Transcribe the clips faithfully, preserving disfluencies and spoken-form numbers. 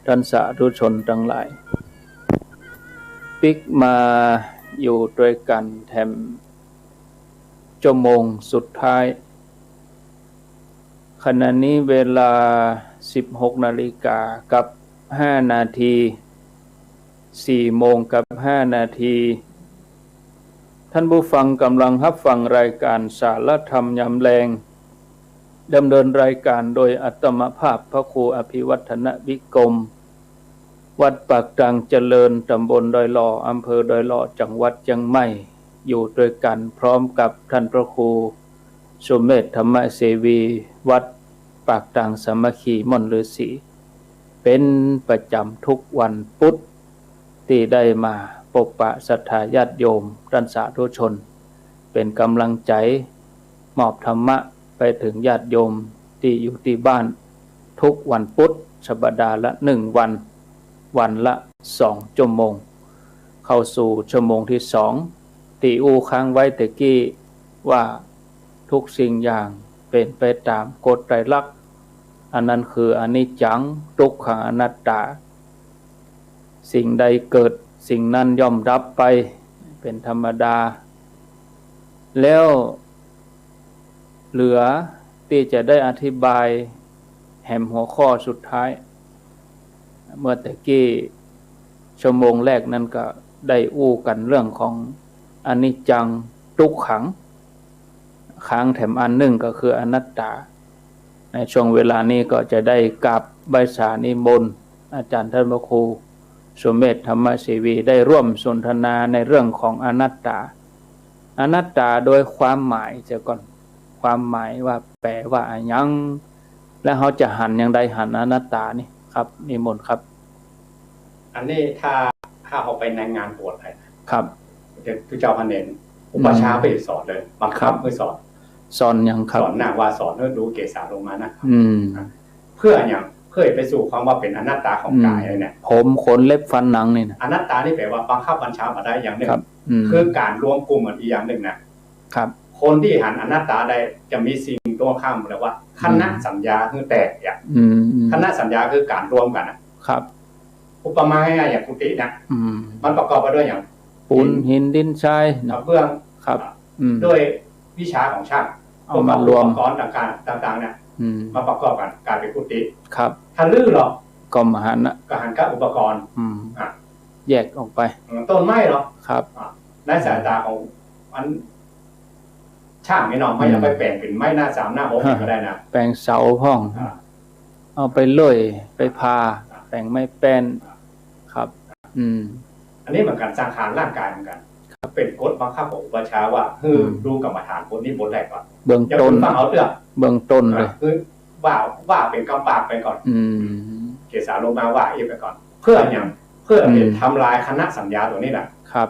ท่านสาธุชนตังหลาย ปิ๊กมาอยู่ตวยกั๋นแถม จั่วโมงสุดท้าย ขณะนี้เวลา สิบหกนาฬิกากับห้านาที สี่โมงกับห้านาที ท่านผู้ฟังก่ำลังฮับฟังรายก๋านสารธรรมยามแลง ดำเนินรายก๋านโดยอาตมาภาพพระครูอภิวัฒนวิกรม วัดปากตางเจริญ ต๋ำบลดอยหล่อ อำเภอดอยหล่อ จังหวัดเจียงใหม่ อยู่ตวยกั๋นพร้อมกับท่านพระครูสุเมธธรรมเสวี วัดปากตางสามัคคีม่อนฤๅษี เป๋นประจ๋ำทุกวันปุ๊ด ตี้ได้มาปบปะศรัทธาญาติโยม ต้านสาธุชน เป๋นก่ำลังใจ๋ มอบธรรมะไปเถิงญาติโยมตี้อยู่ตี้บ้าน ทุกวันปุ๊ด สัปดาห์ละนึ่งวัน วันละสองจั่วโมง เข้าสู่จั่วโมงตี้สอง ตี้อู้ค้างไว้ตะกี้ว่า ทุกสิ่งอย่างเป๋นไปต๋ามกฎไตรลักษณ์ อันนั้นคืออนิจจัง ตุ๊กขัง อนัตตา สิ่งใดเกิด สิ่งนั้นย่อมดับไป เป๋นธรรมดา แล้วเหลือตี้จะได้อธิบายแหมหัวข้อสุดท้าย เมื่อตะกี้จั่วโมงแรกนั้นก็ได้อู้กั๋นเรื่องของอนิจจัง ตุ๊กขัง ค้างแถมอันนึ่งก็คืออนัตตา ในช่วงเวลานี้ก็จะได้กราบไหว้สานิมนต์อาจ๋ารย์ต้านพระครูสุเมธธรรมเสวี ได้ร่วมสนทนาในเรื่องของอนัตตา อนัตตาโดยความหมายเสียก่อน ความหมายว่าแป๋ว่าอะหยัง แล้วเฮาจะหันอย่างใดหันอนัตตานี่ครับ นิมนต์ครับ อันนี้ถ้า ถ้าเฮาไปในงานบวชไปนะครับ เดี๋ยวตุ๊เจ้าพระเณร อุปัชฌาย์ ครับ ไปสอนเลย บังคับ ครับ ไปสอน สอนหยังครับ สอนนะว่าสอนให้ดูเกสาโลมานะครับ อืม เปื้อหยัง เปื้อไปสู่ความว่าเป๋นอนัตตาของก๋ายเนี่ย ผม ขน เล็บ ฟัน หนังนี่นะ อนัตตานี่แป๋ว่าบังคับบัญชาบ่ได้อย่างนึ่ง ครับ อืม คือก๋านรวมกลุ่มกั๋นอีกอย่างนึ่งนะ ครับ คนตี้หันอนัตตาได้จะมีสิ่งตรงข้าม เรียกว่า คณะสัญญาคือแตกเนี่ย อืม อืม คณะสัญญาคือก๋านรวมกั๋นนะ ครับ อุปมาง่ายๆ อย่างกุฏิเนี่ย อืม มันประกอบไปด้วยหยัง ปูน หิน ดิน ทรายนะ กระเบื้อง ครับ อืม ด้วยวิชาของช่าง เอามารวม อุปกรณ์ต่างๆ ต่างๆ เนี่ย อืม มาประกอบกั๋นก๋ายเป๋นกุฏิ ครับ ถ้ารื้อลอก ก็บ่หันนะ ก็หันกับอุปกรณ์ อืม อ่ะ แยกออกไป อืม ต้นไม้ลอก ครับ อ่ะ ในสายต๋าของอัน ช่างนี่เนาะ ไม่ต้องไปแป๋งเป๋นไม้หน้าสามหน้าหกก็ได้นะ แป๋งเสาพ่อง อ่า เอาไปเลื่อย ไปผ่า อ่า แป๋งไม้แป้น ครับ อืม อันนี้เหมือนกั๋น สังขารร่างก๋ายเหมือนกั๋น ครับ เป๋นกฎบังคับของอุปัชฌาย์ว่า หื้อ อืม ดูกรรมฐานบทนี้บทแรกก่อน เบื้องต้น อย่าเพิ่งฟั่งเอาเตื้อ เบื้องต้นเลย อ่า คือว่า ว่าเป๋นกำปากไปก่อน อืม เกสาโลมาว่าอี้ไปก่อน เปื้อหยัง เปื้อจะ อืม ทำลายคณะสัญญาตั๋วนี้แหละ ครับ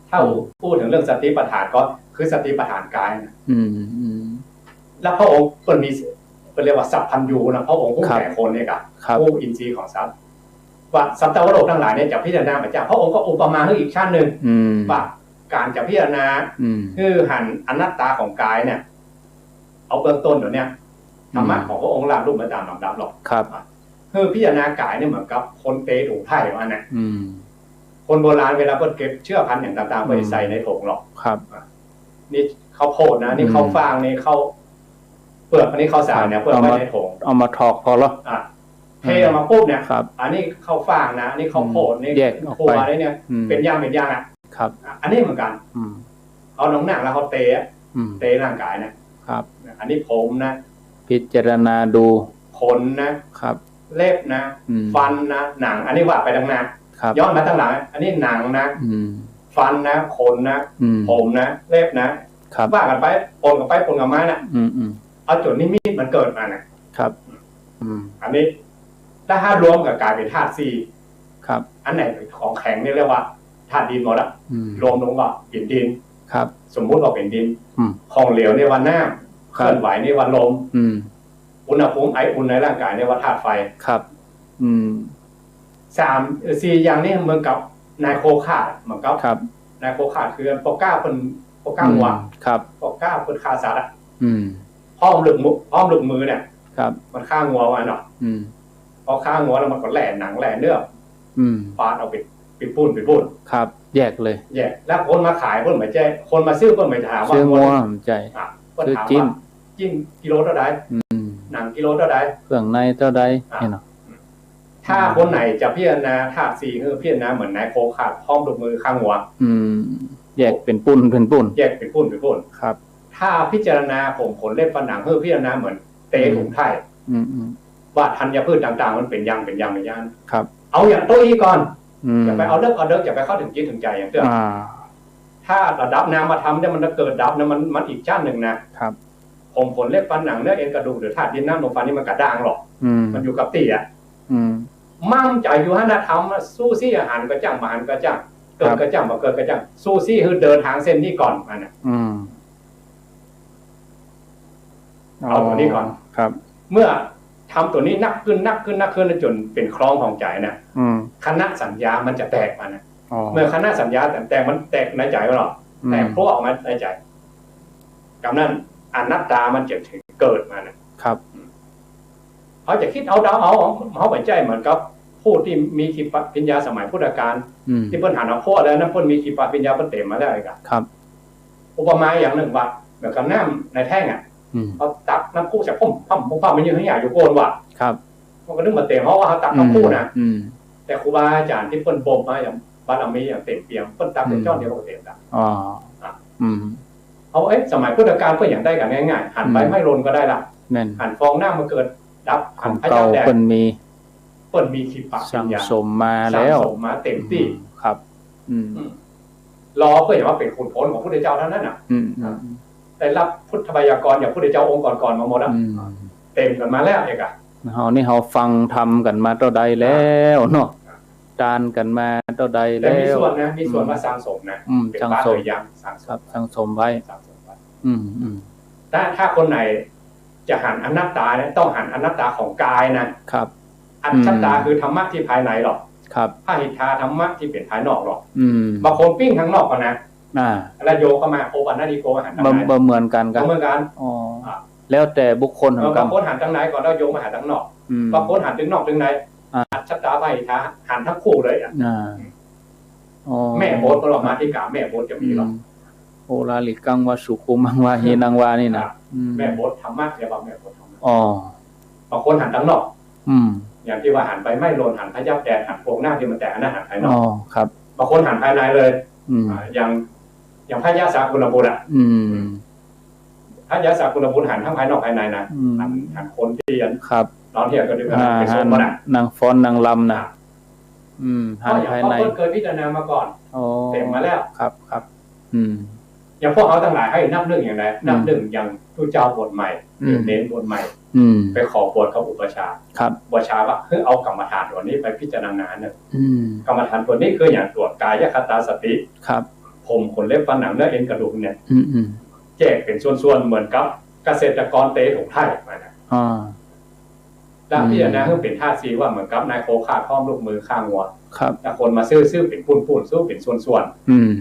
ถ้า อืม พูดเถิงเรื่องสติปัฏฐานก็คือสติปัฏฐานก๋ายนะ อืม อืม แล้วพระองค์เปิ้นมี เปิ้นเรียกว่าสัพพัญญูนะ พระองค์ฮู้ ครับ แก่คนเนี่ยกะ ครับ ฮู้อินทรีย์ของสัตว์ ว่าสัตว์โลกตังหลายเนี่ยจะพิจารณาบ่จ้า พระองค์ก็อุปมาหื้ออีกชั้นนึ่ง อืม ว่าก๋านจะพิจารณา อืม หื้อหันอนัตตาของก๋ายเนี่ย เอาเบื้องต้นตั๋วเนี้ย ธรรมะ อืม ของพระองค์ลาดลุ่มไปต๋ามลำดับหรอก ครับ อ่ะ คือพิจารณาก๋ายเนี่ยเหมือนกับคนเตถุงไถ่ว่าอั้นนะ อืม คนโบราณเวลาเปิ้นเก็บเชื้อพันธุ์อย่างต่างๆ เปิ้น อืม ใส่ในถุงหรอก ครับ อ่ะ นี่ข้าวโพดนะ นี่ อืม ข้าวฟ่าง นี่ข้าวเปลือก อันนี้ข้าวสารเนี่ย ครับ เปิ้นไว้ในถุง เอามา เอามาถอกก่อนเหรอ อ่ะ เทออกมาปุ๊บเนี่ย ครับ อันนี้ข้าวฟ่างนะ อันนี้ข้าวโพด อืม นี่ แยกออกไป ถั่ว นี่เนี่ย อืม เป๋นอย่างเป๋นอย่างอ่ะ ครับ อ่ะ อันนี้เหมือนกั๋น อืม เอาหนองหนังแล้วเฮาเตอะ อืม เตร่างก๋ายนะ ครับ อันนี้ผมนะ พิจารณาดู ขนนะ ครับ เล็บนะ อืม ฟันนะ หนัง อันนี้ว่าไปตังหน้า ครับ ย้อนมาตังหลัง อันนี้หนังนะ อืม ฟันนะ ขนนะ อืม ผมนะ เล็บนะ ครับ ว่ากั๋นไป ปนกั๋นไป ปนกั๋นมาน่ะ อืม อืม เอาจ๋นนิมิตมันเกิดมาน่ะ ครับ อืม อันนี้ ถ้าหารวมก็ก๋ายเป๋นธาตุสี่ ครับ อันไหนเป๋นของแข็งนี่เรียกว่าธาตุดินหมดอะ อืม รวมลงก็เป๋นดิน ครับ สมมุติว่าเป๋นดิน อืม ของเหลวนี่ว่าน้ำ ครับ เคลื่อนไหวนี่ว่าลม อืม อุณหภูมิไออุ่นในร่างก๋ายนี่ว่าธาตุไฟ ครับ อืม สาม เอ่อ สี่อย่างนี้เหมือนกับนายโคฆาตอะ เหมือนกับ ครับ นายโคฆาตคือปอก้าเปิ้น ปอก้างัว อืม ครับ ปอก้าเปิ้นฆ่าสัตว์อะ อืม พร้อมลูกมือ พร้อมลูกมือเนี่ย ครับ มันฆ่างัวมาเนาะ อืม อฆ่างัวแล้วมันก็แล่หนังแล่เนื้อ อืม ปาดเอาไป ไปปูน ไปปูน ครับ แยกเลย แยก แล้วคนมาขายเปิ้นบ่ใจ้ คนมาซื้อเปิ้นบ่ถามว่า ซื้องัว งัว บ่ใจ้ อ่ะ เปิ้นถามว่า ซื้อจิ๊น จิ๊นกิโลเต้าใด อืม หนังกิโลเต้าใด เครื่องในเต้าใด อ่ะ นี่เนาะ ถ้าคนไหนจะพิจารณาธาตุสี่ คือพิจารณาเหมือนนายโคขาดพร้อมลูกมือฆ่างัว อืม แยกเป๋นปูน เป๋นปูน แยกเป๋นปูน เป๋นปูน ครับ ถ้าพิจารณาผมขนเล็บฟันหนัง คือพิจารณาเหมือนเต๋ถุงไถ่ อืม อืม ว่าธัญพืชต่างๆ มันเป๋นอย่าง เป๋นอย่าง เป๋นอย่าง ครับ เอาอย่างโต้อี้ก่อน อืม อย่าไปเอาเลิกเอาเดิก อย่าไปเข้าถึงจิตถึงใจ๋อย่างเตื้อ อ่า ถ้าระดับนามธรรมเนี่ยมันจะเกิดดับนะ มัน มันอีกชั้นนึ่งนะ ครับ ผมขนเล็บฟันหนังเนื้อเอ็นกระดูกหรือธาตุดินน้ำลมไฟนี่มันกระด้างหรอก อืม มันอยู่กับตี้อะ อืม มั่นใจ๋อยู่หั้นนะ ธรรมอะ ซู้ซี้อะ หันก็จ้าง บ่หันก็จ้าง เกิดก็จ้าง ครับ บ่เกิดก็จ้าง ซู้ซี้คือเดินทางเส้นนี้ก่อน มันน่ะ อืม เอาตั๋วนี้ก่อน ครับ เมื่อทำตั๋วนี้นักขึ้น นักขึ้น นักขึ้น จนเป๋นคลองของใจ๋น่ะ อืม คณะสัญญามันจะแตกมาน่ะ อ๋อ เมื่อคณะสัญญาแตก มันแตกในใจ๋เรา อืม แตกพรวดออกมาในใจ๋ กำนั้นอนัตตามันจะเกิดมาน่ะ ครับ เฮาจะกึ๊ดเอาเดาเอา เฮาบ่ใจ้เหมือนกับผู้ตี้มีขีปะกิริยาสมัยพุทธกาล อืม ตี้เปิ้นหันเอาพรวดแล้วนะ เปิ้นมีขีปะกิริยาเปิ้นเต๋มมาแล้วไอ้กะ ครับ อุปมาอย่างนึ่งว่า เหมือนกับน้ำในแท้งอะ อืม เฮาตักน้ำพุใส่ พุ่ม พุ่ม พุ่ม พุ่ม มันอยู่ข้างในอยู่โก้นว่ะ ครับ มันก็นึ่งบ่เต๋ม เพราะว่าเฮาตักน้ำพุนะ อืม อืม แต่ครูบาอาจ๋ารย์ตี้เปิ้นบ่มมาอย่างบารมีอย่างเต๋มเปี่ยม เปิ้นตักได้ อืม จ้อนเดียวก็เต๋มละ อ๋อ อ่ะ อืม เอา เอ๊ะ สมัยพุทธกาลเปิ้นยังได้กั๋นง่ายๆ หัน อืม ใบไม้หล่นก็ได้ละ แม่น หันฟองน้ำมาเกิดดับ ของ หันพระจันทร์แดด เก่าเปิ้นมี เปิ้นมีขีปะกิริยา สั่งสมมาแล้ว สั่งสมมาเต๋มตี้ อืม ครับ อืม อืม รอเปิ้นอย่างว่าเป๋นขุนพลของพุทธเจ้าเต้านั้นน่ะ อืม อืม อ่ะ ได้ฮับพุทธไวยากรณ์อย่างพุทธเจ้าองค์ก่อนๆ มาหมดแล้ว อืม เต๋มกั๋นมาแล้วเอกอะ เฮานี่เฮาฟังธรรมกั๋นมาเต้าใดแล้วเนาะ อ่ะ ตานกั๋นมาเต้าใดแล้ว แต่มีส่วนนะ มีส่วน อืม ว่าสั่งสมนะ อืม เป๋น สั่งสม บาปหรือยัง สั่งสม ครับ สั่งสมไว้ สั่งสมไว้ อืม อืม ถ้า ถ้าคนไหนจะหันอนัตตาเนี่ย ต้องหันอนัตตาของกายนะ ครับ อัจฉตา อืม คือธรรมะตี้ภายในหรอก ครับ พหิทธา ธรรมะตี้เป๋นภายนอกหรอก อืม บางคนปิ้งตางนอกก่อนนะ อ่า แล้วโยมก็มา โอปะนะยิโก หันตางใน บ่ บ่เหมือนกั๋นครับ บ่เหมือนกั๋น อ๋อ อ่ะ แล้วแต่บุคคล เออ ของกรรม บางคนหันตางในก่อน แล้วโยมมาหันตางนอก อืม บางคนหันตางนอกตางใน อ่า อัจฉตา พหิทธา หันตังคู่เลยอะ อ่า อืม อ๋อ แม่บท ปรมาธิกาแม่บทจะมีหรอก อืม โอลาลิกังวาสุขุมังวา อ่า หีนังวานี่นะ อ่า อืม แม่บทธรรมะ เรียกว่าแม่บทธรรมะ อ๋อ บางคนหันตางนอก อืม อย่างตี้ว่าหันใบไม้หล่น หันพายุแดด หันฟองน้ำตี้มันแตก อันนั้นหันภายนอก อ๋อ ครับ บางคนหันภายในเลย อืม อ่า อย่าง อย่างพระยาสากุณบุตรอะ อืม พระยาสากุณบุตรหันตังภายนอกภายในนะ อืม หัน หันคนตี้อัน ครับ นอนเฮียก็ดี อ่า หันไปส่งมันน่ะ นางฟ้อนนางรำน่ะ อ่า อืม หันภายใน เพราะอย่างเขาเปิ้นเกยพิจารณามาก่อน อ๋อ เต๋มมาแล้ว ครับ ครับ อืม อย่างพวกเฮาตังหลายหื้อนับนึ่งอย่างใด อืม นับนึ่งอย่างตุ๊เจ้าบวชใหม่ อืม เณรบวชใหม่ อืม ไปขอบวชกับอุปัชฌาย์ ครับ อุปัชฌาย์ว่า หื้อเอากรรมฐานตั๋วนี้ไปพิจารณาเน่อ อืม กรรมฐานตั๋วนี้คืออย่างตั๋วกายคตาสติ ครับ ผมขนเล็บฟันหนังเนื้อเอ็นกระดูกเนี่ย อืม อืม แยกเป๋นส่วนๆ เหมือนกับเกษตรกรเตะถุงไถ่มานะ อ่า แล้วพิจารณาหื้อเป๋นธาตุสี่ ว่าเหมือนกับนายโคฆ่าพร้อมลูกมือฆ่างัว ครับ แล้วคนมาซื้อ ซื้อเป๋นปูนๆ ซื้อเป๋นส่วนๆ อืม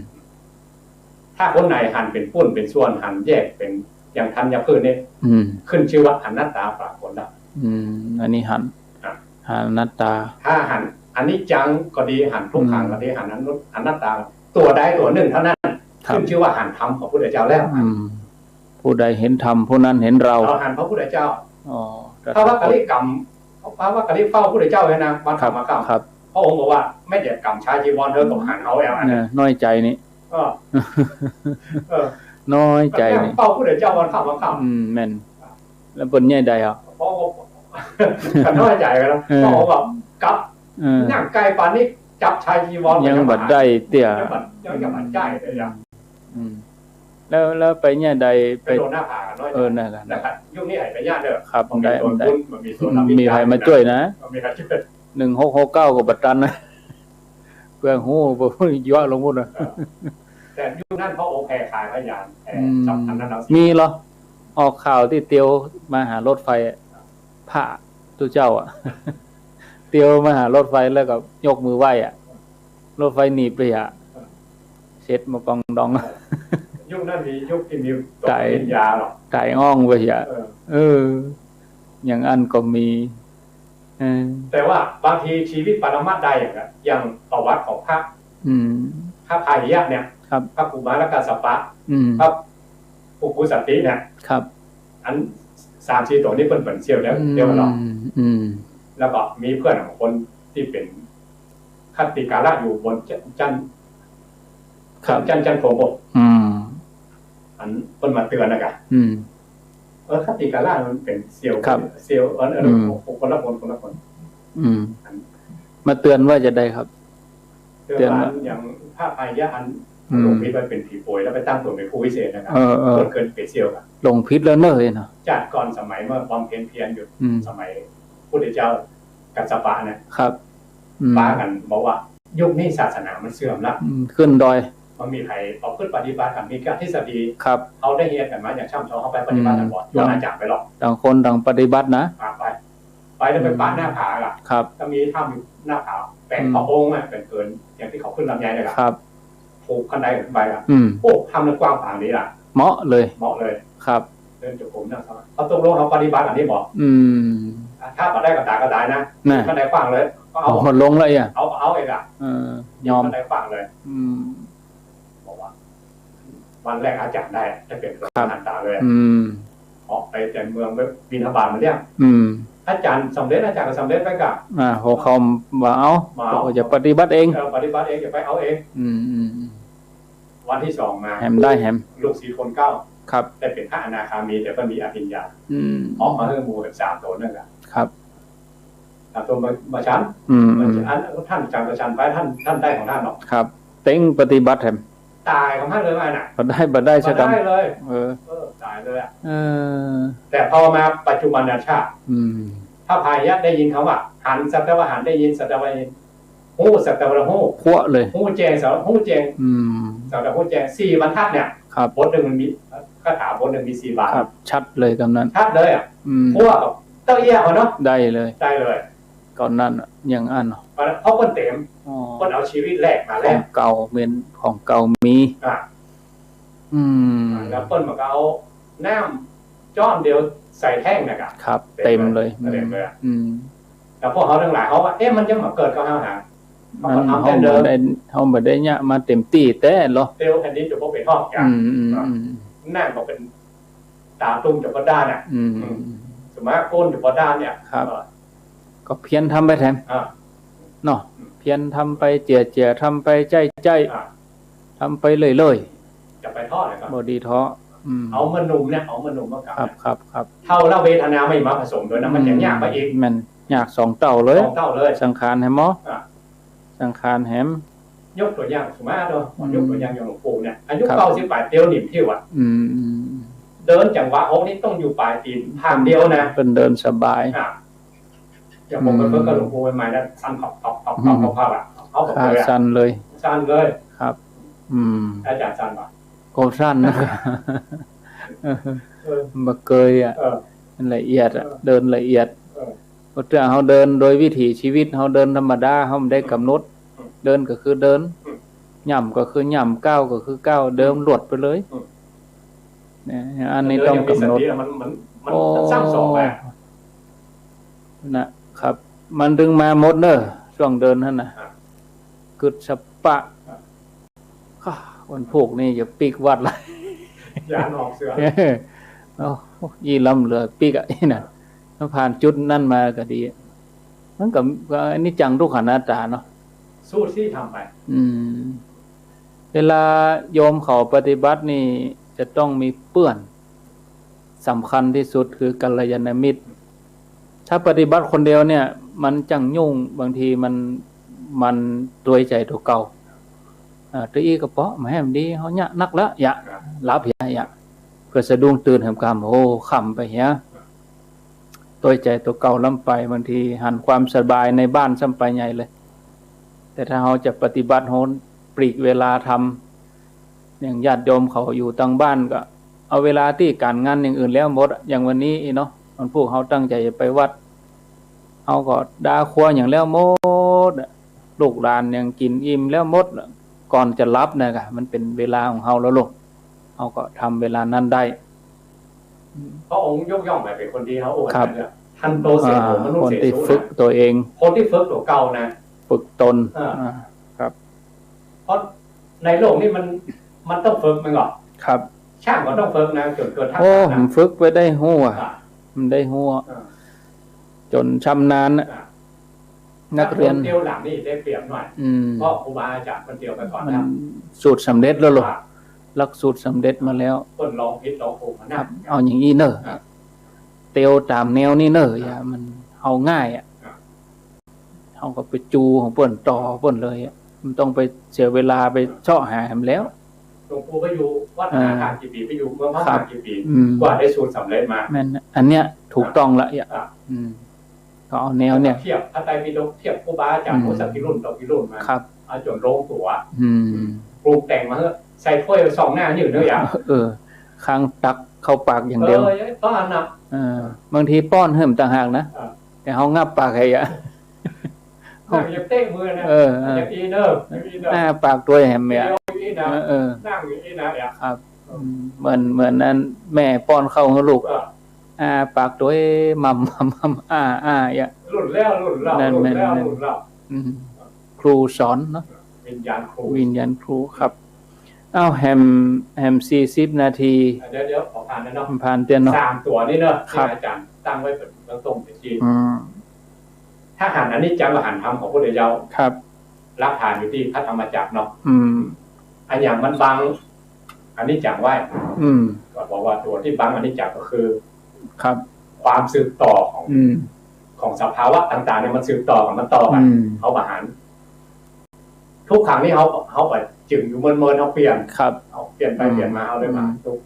ถ้าคนไหนหันเป๋นปูนเป๋นส่วน หันแยกเป๋นอย่างธัญพืชนี่ อืม ขึ้นชื่อว่าอนัตตาปรากฏแล้ว อืม อันนี้หัน อ่ะ หันอนัตตา ถ้าหันอนิจจังก็ดี หันทุกขังก็ดี อืม หันอนุ อนัตตา ตั๋วใดตั๋วนึ่งเต้านั้น ครับ ขึ้นชื่อว่าหันธรรมของพุทธเจ้าแล้ว อืม ผู้ใดเห็นธรรมผู้นั้นเห็นเรา เราหันพระพุทธเจ้า อ๋อ พระวักกะลิกรรม พระวักกะลิเฝ้าพุทธเจ้าเนี่ยนะ วันค่ำ ครับ วันค่ำ ครับ พระองค์บอกว่า แม่นจะกรรมชายจีวรเธอก็หันเอาแล้วอันนั้น เนี่ย น้อยใจ๋นี่ ก็ เออ น้อยใจ๋นี่ เฝ้าพุทธเจ้าวันค่ำ วันค่ำ อืม แม่น แล้วเปิ้นเยียะใดอ่ะ เพราะว่า ก็น้อยใจ๋ไปแล้ว เออ พระองค์บอก กลับ เออ นั่งใก้ปานนี้ จับชายจีวร ยังบ่ได้เตื้อ ยังบ่ ยังบ่ได้เลยอ่ะ อืม แล้ว แล้วไปเยียะใด ไป ไปโดนหน้าผากันน้อย เออ นั่นแหละ นะครับ ยุคนี้หายไปยากเด้อ ครับ มันมี ได้ โซน ได้ พุทธ มันมีโซน มีใผมาจ้วยนะ มันมีใผจ้วย หนึ่งหกหกเก้าก็บ่ตันนะ เปื้องฮู้ บ่ฮู้ ยั่วลงพุ้นนะ เออ แต่ยุคนั้นพระองค์แผ่ขายพยาน แผ่ อืม สัพพัญญลักษณะ มีเหรอ ออกข่าวตี้เตียวมาหารถไฟอะ พระตุ๊เจ้าอ่ะ เตียวมาหารถไฟแล้วก็ยกมือไหว้อ่ะ รถไฟหนีบไปอ่ะ เสร็จมาปองดอง ยุคนั้นมียุคตี้มี ต๋าย ปริญญาหรอ ต๋ายอ้องไปอ่ะ เออ เออ อย่างอั้นก็มี เออ แต่ว่าบางทีชีวิตปรมัตถ์ได้อย่างเงี้ย อย่างประวัติของพระ อืม พระพาหิยะเนี่ย ครับ พระกุมารกัสสปะ อืม พระปุคคุสันติเนี่ย ครับ อันสามสี่ตั๋วนี้เปิ้นเป๋นเสี่ยวแล้ว อืม เดียวกันเนาะ อืม แล้วก็มีเปื้อนของคนตี้เป๋นคัตติกาละอยู่บนจั๊น จั๊น ครับ จั๊น จั๊นโคบก อืม อันเปิ้นมาเตือนนะกะ อืม เออ คัตติกาละมันเป๋นเสี่ยว ครับ เสี่ยว เออ เออ อืม คนละคน คนละคน อืม อัน มาเตือนว่าจะใดครับ เตือน เตือนว่า ว่าอย่างพระพาหิยะอัน อืม หลงผิดว่าเป๋นผีป่วยแล้วไปตั้งตั๋วเป๋นผู้วิเศษนะกะ เออ เออ เปิ้นเป๋นเสี่ยวอะ หลงผิดแล้วเน่อเนาะ จากก่อนสมัยเมื่อบำเพ็ญเพียรอยู่ อืม สมัยพุทธเจ้ากัสสปะเนี่ย ครับ อืม ปากั๋นบอกว่ายุคนี้ศาสนามันเสื่อมละ อืม ขึ้นดอย บ่มีใผประพฤติปฏิบัติกั๋น มีแก่ทฤษฎี ครับ เฮาได้เฮียนกั๋นมาอย่างช่ำชอง เฮาไปปฏิบัติกั๋นบ่ อืม โยมอาจ๋ารย์ไปลอง ต่างคนต่างปฏิบัตินะ อ่ะ ไป ไปแล้วไปปะหน้าผาล่ะ ครับ ก็มีถ้ำอยู่หน้าผา แป๋ง อืม พระองค์อะ แป๋งเกิน อย่างตี้เขาขึ้นลำไยเนี่ยล่ะ ครับ ผูกคันไดขึ้นไปล่ะ อืม โอ้ ถ้ำนั้นกว้างขวางดีล่ะ เหมาะเลย เหมาะเลย ครับ เดินจงกรมนั่งสมาธิ เขาตกลงเฮาปฏิบัติอันนี้บ่ อืม ถ้าบ่ได้ก็ต๋ายก็ต๋ายนะ น่ะ คันไดกว้างเลย ก็เอา เอาลงเลยอะ เอา เอาเองอะ เออ ยอม คันไดกว้างเลย อืม บอกว่า วันแรกอาจ๋ารย์ได้ ได้เป๋น ครับ พระอรหันตาเลย อืม ออกไปจากเมืองไปบิณฑบาตมาเลี้ยง อืม อาจ๋ารย์สำเร็จ อาจ๋ารย์ก็สำเร็จไปกะ อ่า หัวเขาบ่เอา บ่เอา เขาจะปฏิบัติเอง เออ ปฏิบัติเอง จะไปเอาเอง อืม อืม อืม วันตี้สองมา แหมได้แหม ลูกศิษย์คนเก่า ครับ ได้เป๋นพระอนาคามี แต่ก็มีอภิญญา อืม ออกมาหื้อหมู่สิบสามตั๋วนั่นแหละ ครับ สามตั๋วมา มาฉัน อืม มาฉัน อัน ท่านอาจ๋ารย์ก็ฉันไป ท่าน ท่านได้ของท่านเนาะ ครับ เต็งปฏิบัติแหม ต๋ายของท่านเลยว่าน่ะ บ่ได้ บ่ได้สักกำ บ่ได้เลย เออ เออ ต๋ายเลยอะ เออ แต่พอมาปัจจุบันชาติ อืม พระพาหิยะได้ยินคำว่า หันสักแต่ว่าหัน ได้ยินสักแต่ว่าได้ยิน ฮู้สักแต่ว่าฮู้ พัวเลย ฮู้แจ้งสักแต่ว่าฮู้แจ้ง อืม สักแต่ว่าฮู้แจ้ง สี่บรรทัดเนี่ย ครับ บทหนึ่งมันมี คาถาบทหนึ่งมีสี่บาท ครับ ชัดเลยกำนั้น ชัดเลยอะ อืม พัวกับเต้าเอี้ยเขาเนาะ ได้เลย ได้เลย ก่อนนั้นอะ อย่างอั้นเนาะ เพราะเปิ้นเต๋ม อ๋อ เปิ้นเอาชีวิตแลกมา แลก ของเก่า เป๋นของเก่ามี อ่ะ อืม แล้วเปิ้นมาก็เอาน้ำจ้อนเดียวใส่แท่งน่ะกะ ครับ เต๋มเลย เต๋มเลย เต๋มเลยอะ อืม แล้วพวกเฮาตังหลายเฮาว่า เอ๊ะ มันจะมาเกิดกับเฮาหา มัน เฮาก็ทำแท่งเดิม เฮาบ่ได้ เฮาบ่ได้เยียะมาเต็มตี้แต๊เหรอ เตียวแผ่นดินจะบ่เป๋นฮอกจ้ะ อืม อืม อ่ะ อืม นั่นก็เป๋นต๋าตุ้มจะบ่ด้านน่ะ อืม อืม สมาคมจะบ่ด้านเนี่ย ครับ เออ ก็เพียรทำไปแถม อ่ะ เนาะ อืม เพียรทำไป เจียะเจียะทำไป ใจ้ใจ้ อ่ะ ทำไปเรื่อยๆ จะไปท้อเลยครับ บ่ดีท้อ อืม เอามาหนุ่มเนี่ย เอามาหนุ่มมาเก่า ครับ ครับ ครับ เฒ่าแล้วเวทนาใหม่มาผสมด้วยนะ มันจะยากไปอีก อืม มันยากสองเต้าเลย สองเต้าเลย สังขารแหมหมอ อ่ะ สังขารแหม ยกตั๋วอย่างสมมุติเนาะ อืม ยกตั๋วอย่างอย่างหลวงปู่เนี่ย อายุ ครับ เก้าสิบแปด เตียวหนิมเตี้ยวอะ อืม อืม เดินจังหวะหกนี่ต้องอยู่ป๋ายตี๋น ทางเดียวนะ เปิ้นเดินสบาย อ่ะ อย่างผมไป อืม ฝึกกับหลวงปู่ใหม่ๆนะ สั่นพับๆๆๆๆ อะ เอาแบบเลยอะ ขาสั่นเลย สั่นเลย ครับ อืม อาจ๋ารย์สั่นปะ ก็สั่นนะ เออ บ่เกยอะ เออ มันละเอียดอะ เออ เดินละเอียด เออ เพราะถ้าเฮาเดินโดยวิถีชีวิต เฮาเดินธรรมดา เฮาบ่ได้กำหนด อืม เดินก็คือเดิน อืม ย่ำก็คือย่ำ ก้าวก็คือก้าว เดิน อืม ลวดไปเลย อืม เนี่ย อันนี้ต้องกำหนด เดินอย่างมีสติอะ มัน มัน มัน โอ้ มันสร้างสองแบบ นะครับ มันถึงมาหมดเน่อ ช่วงเดินหั้นน่ะ อ่ะ กึ๊ดสะปะ อ่ะ ข้า วันพูกนี่จะปิ๊กวัดละ ย้านออกเสื้อ เอ้า อี้ล้ำเหลือปิ๊กอะ อี้น่ะ ถ้าผ่านจุดนั้นมาก็ดี มันก็ ก็อนิจจังทุกขังอนัตตาเนาะ สู้สิทำไป อืม เวลาโยมเขาปฏิบัตินี่จะต้องมีเปื้อน สำคัญตี้สุดคือกัลยาณมิตร ถ้าปฏิบัติคนเดียวเนี่ย มันจั้งยุ่ง บางทีมัน มันตวยใจ๋ตั๋วเก่า อ่า ตะอี้ก็เปาะ บ่แหมดี เฮาเยียะนักละ เยียะ หลับเหีย เยียะ เปื้อสะดุ้งตื่นแหมกำ โอ้ ค่ำไปเหีย ตวยใจ๋ตั๋วเก่าล้ำไป บางทีหันความสบายในบ้านซ้ำไปใหญ่เลย แต่ถ้าเฮาจะปฏิบัติ เฮาปลีกเวลาทำ อย่างญาติโยมเขาอยู่ตางบ้านก็เอาเวลาตี้ก๋านงานอย่างอื่นแล้วหมดอะ อย่างวันนี้อี้เนาะ วันพูกเฮาตั้งใจ๋จะไปวัด เฮาก็ดาครัวอย่างแล้วหมดอะ ลูกหลานอย่างกิ๋นอิ่มแล้วหมดอะ ก่อนจะหลับน่ะกะ มันเป๋นเวลาของเฮาแล้วลูก เฮาก็ทำเวลานั้นได้ พระองค์ยกย่องไปเป๋นคนดี เฮาโอ้ ครับ เนี่ย ทันโตเสโส อ่า มนุสเสโส คนตี้ฝึกตั๋วเอง คนตี้ฝึกตั๋วเก่านะ ฝึกตน อ่า อ่า ครับ เพราะในโลกนี้มัน มันต้องฝึก แม่นก่อ ครับ ช้างก็ต้องฝึกนะ จ๋นเกิดทักษะนะ โอ้ มันฝึกไปได้ฮู้อะ อ่า มันได้ฮู้อะ อ่า จ๋นชำนาญอะ อ่า นักเรียน ถ้าคนเตียวหลังนี่ได้เปรียบหน่อย อืม เพราะครูบาอาจ๋ารย์เปิ้นเตียวไปก่อนแล้ว มันสูตรสำเร็จแล้วเหรอ อ่า หลักสูตรสำเร็จมาแล้ว เปิ้นลองผิดลองถูกมานะ ครับ เอาอย่างอี้เน่อ อ่า เตียวต๋ามแนวนี้เน่อ อ่า อย่ามัน เฮาง่ายอะ อ่า เฮาก็ไปจู๋ของเปิ้น ต่อเปิ้นเลยอะ บ่ต้องไปเสียเวลาไปเซาะหาแหมแล้ว หลวงปู่ไปอยู่วัด อ่า มหาธาตุกี่ปี๋ ไปอยู่เมืองพม่า ครับ กี่ปี๋ อืม กว่าได้สูตรสำเร็จมา แม่นนะ อันเนี้ยถูกต้องละ อ่ะ อ่ะ อืม ก็เอาแนวเนี่ย แล้วก็เทียบพระไตรปิฎก เทียบครูบาอาจ๋ารย์ อืม โอ้ สักกี่รุ่นต่อกี่รุ่นมา ครับ เอาจ๋นลงตั๋ว อืม ปรุงแต่งมาเถอะ ใส่ถ้วยสองหน้าอยู่เนาะ อย่าง เออ ข้างตักเข้าปากอย่างเดียว เออ ป้อนน่ะ เออ บางทีป้อนหื้อต่างหากนะ อ่า แต่เฮางับปากให้อะ นั่งอย่างเต๊ะมือนะ เออ เออ อย่างอี้เนอะ อย่างอี้เนอะ อ้าปากตวยแหมเนี่ย เดี๋ยวอย่างอี้นะ เออ เออ นั่งอย่างอี้นะ เนี่ย ครับ อืม เหมือน เหมือนอันแม่ป้อนข้าวหื้อลูก เออ อ้าปากตวย หม่ำ หม่ำ หม่ำ อ้า อ้า อย่าง รุ่นแล้วรุ่นเล่า นั่น รุ่นแล้ว แม่น รุ่นเล่า อืม ครูสอนเนาะ วิญญาณครู วิญญาณครูครับ อ้าว แหม แหมสี่สิบนาที เดี๋ยว เดี๋ยว ขอผ่านนะเนาะ ผ่านเตี้ยเนาะ สามตั๋วนี่เนาะ ครับ ที่อาจ๋ารย์ตั้งไว้เป็นเบื้องต้นเมื่อกี้ อืม ถ้าหันอนิจจังก็หันธรรมของพุทธเจ้า ครับ หลักฐานอยู่ตี้พระธรรมจักรเนาะ อืม อันอย่างมันบังอนิจจังไว้ อืม ก็บอกว่าตั๋วตี้บังอนิจจังก็คือ ครับ ความสืบต่อของ อืม ของสภาวะต่างๆ เนี่ยมันสืบต่อกั๋น มันต่อกั๋น อืม เฮาบ่หัน ทุกขังนี่เฮา เฮาบ่จึ่งอยู่เมินๆ เฮาเปลี่ยน ครับ เฮาเปลี่ยนไป อืม เปลี่ยนมา เฮาเลยมา อืม ทุกข์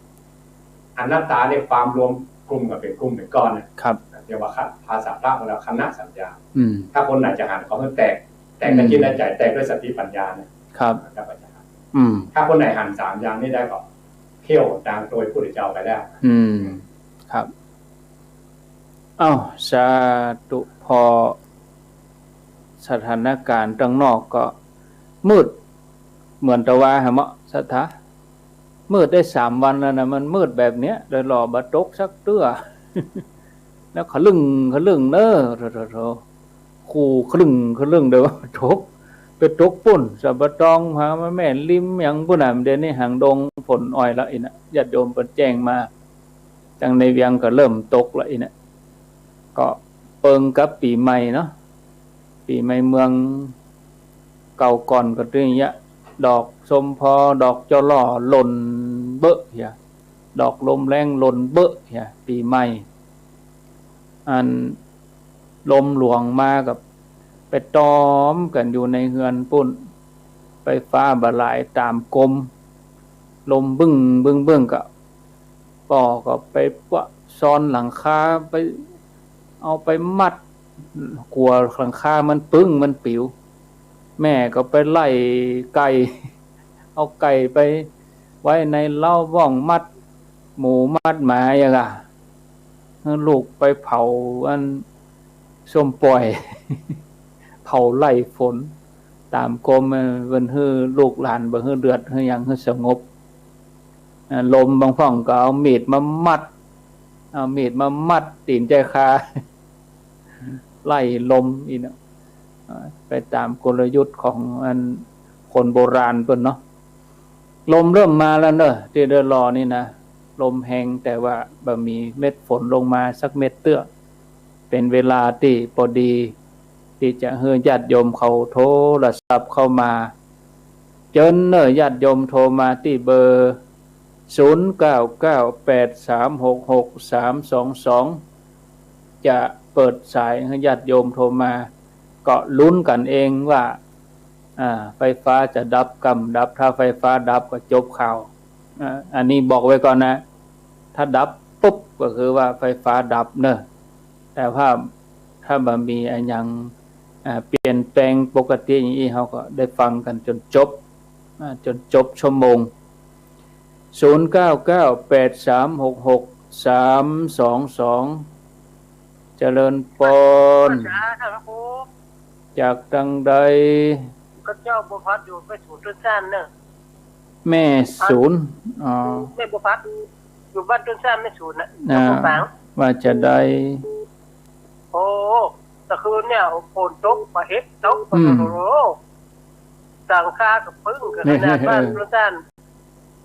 อนัตตาเนี่ยความรวมกลุ่มกั๋นเป๋นกลุ่มเป๋นก้อนเนี่ย ครับ เรียกว่าภาษาพระว่าคณะสัญญา อืม ถ้าคนไหนจะหันก็หื้อแตก แตกในจิตในใจ๋ อืม แตกด้วยสติปัญญาเนี่ย ครับ มันก็จะหัน อืม ถ้าคนไหนหันสามอย่างนี้ได้ก็เที่ยวตางตวยพุทธเจ้าไปแล้ว อืม ครับ อ้าว สาธุ พอสถานการณ์ตังนอกก็มืด เหมือนตะวาหะเมาะ ศรัทธา มืดได้สามวันแล้วนะ มันมืดแบบเนี้ย ดอยหล่อบ่ตกสักเตื้อ แล้วขะลึ่งขะลึ่งเน้อ โถ โถ โถ คู่ขะลึ่งขะลึ่ง ดอยว่าตก ไปตกปุ้น สะบะตอง หามาแม่ริมหยังปุ้นน่ะ เดี๋ยวนี้หางดงฝนอ่อยละอี้นะ ญาติโยมเปิ้นแจ้งมา ตังในเวียงก็เริ่มตกละอี้นะ ก็เปิงกับปี๋ใหม่เนาะ ปี๋ใหม่เมืองเก่าก่อนก็ตี้เยียะ ดอกส้มพอ ดอกจอล่อหล่นเบ้อเหีย ดอกลมแล้งหล่นเบ้อเหีย ปี๋ใหม่ อันลมหลวงมาก็ไปตอมกั๋นอยู่ในเฮือนปุ้น ไฟฟ้าบ่หลายต๋ามกม ลมบึ้งบึ้งบึ้งก็ ป้อก็ไปปะซอนหลังคา ไปเอาไปมัด กั๋วหลังคามันปึ้งมันปิ๋ว แม่ก็ไปไล่ไก่ เอาไก่ไปไว้ในเล้าบ้อง มัดหมูมัดหมาอย่างอะ หื้อลูกไปเผาอันส้มป่อย เผาไล่ฝน ต๋ามกม เออ เปิ้นหื้อลูกหลานบ่หื้อเดือดหื้อหยัง หื้อสงบ อ่า ลมบางพ่องก็เอามีดมามัด เอามีดมามัดตี๋นใจ๋คา ไล่ลมอี้นะ อ่า ไปต๋ามกลยุทธ์ของอันคนโบราณเปิ้นเนาะ ลมเริ่มมาแล้วเนอะ ตี้ดอยหล่อนี่นะ ลมแฮง แต่ว่าบ่มีเม็ดฝนลงมาสักเม็ดเตื้อ เป๋นเวลาตี้ปอดี ตี้จะหื้อญาติโยมเขาโทรศัพท์เข้ามา เจิญเน่อ ญาติโยมโทรมาตี้เบอร์ ศูนย์เก้าเก้า แปดสามหกหก สามสองสอง จะเปิดสายหื้อญาติโยมโทรมา ก็ลุ้นกั๋นเองว่า อ่า ไฟฟ้าจะดับกำดับ ถ้าไฟฟ้าดับก็จบข่าว อ่า อันนี้บอกไว้ก่อนนะ ถ้าดับปุ๊บก็คือว่าไฟฟ้าดับเนอะ แต่ว่าถ้าบ่มีอะหยัง อ่า เปลี่ยนแปลงปกติอย่างอี้ เฮาก็ได้ฟังกั๋นจ๋นจบ อ่า จ๋นจบชั่วโมง ศูนย์เก้าเก้า แปดสามหกหก สามสองสอง เจริญปอน สาธุ จากตังใด ข้าเจ้าบัวผัดอยู่แม่สูนต้นซานเนอะ แม่สูน อ๋อ แม่บัวผัดอยู่บ้านต้นซานแม่สูนน่ะ อ่า ว่าจะได้ โอ้ ตะคืนเนี่ยฝนตก บ่าเห็บตก อืม โอ้โห หลังคาก็ปึ้ง ก็ขนาดบ้านลุงต้าน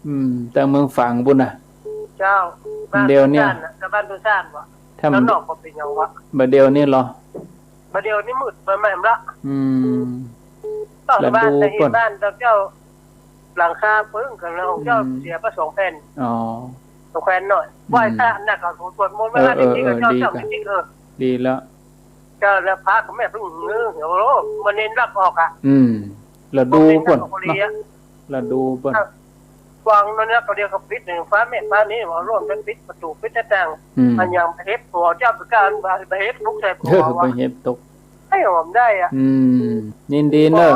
อืม ตางเมืองฝางปู้นน่ะ เจ้า บ้าน เดี๋ยวเนี่ย ลุงต้านน่ะ กับบ้านลุงต้านวะ ถ้า แล้วนอกก็เป๋นหยังวะ บ่าเดี๋ยวนี้เหรอ บ่าเดี๋ยวนี้มืดไปแม่นละ อืม ตอนบ้าน ฤดู น่ะ เป๋น บ้านเจ้า หลังคาปึ้งกันแล้ว เจ้า อืม เสียไปสองแผ่น อ๋อ สองแผ่นหน่อย อืม ไหว้พระน่ะ ก็สวดมนต์ เออ เวลานี้ เออ ก็เจ้า เออ ดี เจ้า ก็ จริง เออ ดีแล้ว เจ้า แล้วพระกับแม่เพิ่ง เออ โอ้โห มันเน้นรักออกอ่ะ อืม ฤดู มันเน้นรักออก เปิ้น เนาะ ฤดูเปิ้น ครับ วางนั่นนะ ก็เดียวก็ปิดหนึ่ง ฟ้าแม่ฟ้านี้ ว่าร่วมกันปิดประตู ปิดหน้าต่าง อืม อันยังไปเห็บตัวเจ้าไปก้าน ไปเห็บตกใส่ผัว เออ วะ ไปเห็บตก ให้หอมได้อ่ะ อืม ยินดีเนอะ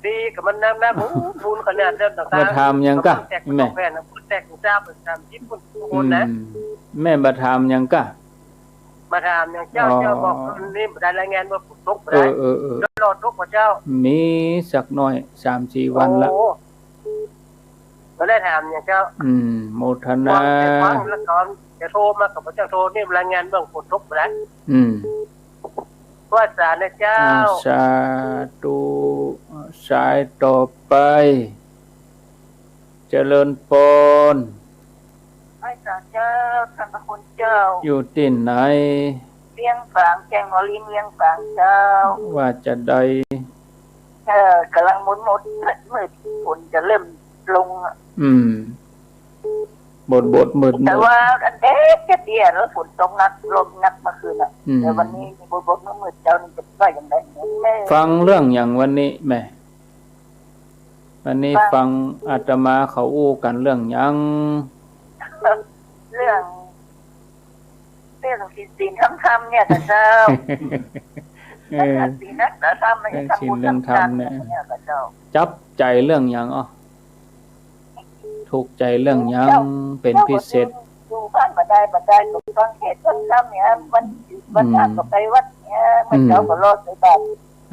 ดีกับมันนักนะ บุญ บุญขนาดนั้นนะ บ่าถามหยังกะ แตก แม่ แตกจ้าไปตามที่คนนะ อืม แม่บ่าถามหยังกะ บ่าถามหยังเจ้า อ๋อ เจ้าบอกนี่บ่ได้รายงานว่าฝนตกบ่ได้ เออ เออ เออ แล้วรอตกบ่เจ้า มีสักหน่อย สามสี่วันละ โอ้ บ่ได้ถามหยังเจ้า อืม โมทนา ฟังแต่ฟังแล้วก่อน จะโทรมากับเจ้า โทรนี่รายงานเรื่องฝนตกบ่ได้ อืม ว่าสานะเจ้า อ่า สาธุ สายต่อไป เจริญปอน ไหว้สาเจ้า ท่านพระคุณเจ้า อยู่ตี้ไหน เวียงฝาง แจ้งวาริน เวียงฝางเจ้า ว่าจะใด เออ กำลังหมดๆ มืดๆ ฝนจะเริ่มลงอ่ะ อืม บดๆ มืดๆ แต่ว่าอันเด็กจะเตี้ยแล้วฝนตกหนัก ลมหนักเมื่อคืนอ่ะ อืม แต่วันนี้บดๆ มืดๆ เจ้านี่จะว่าอย่างไรเนี่ย ฟังเรื่องหยังวันนี้แม่ วันนี้ฟัง ฟังอาตมาเขาอู้กั๋นเรื่องหยัง เรื่อง เรื่องศีลๆ ธรรมๆ เนี่ยค่ะเจ้า เออ ศีลธรรมเนี่ย เรื่องศีลเรื่องธรรมเนี่ย ค่ะเจ้า จับใจ๋เรื่องหยัง อ๋อ ถูกใจ๋เรื่องหยัง เจ้า เป๋นพิเศษ เจ้าก็อยู่ อยู่บ้านบ่ได้ บ่ได้ ก็ฟังเทศน์ฟังธรรมเนี่ย วัน วันพระ อืม ก็ไปวัดเนี่ย มื้อเช้าก็รอใส่บาตร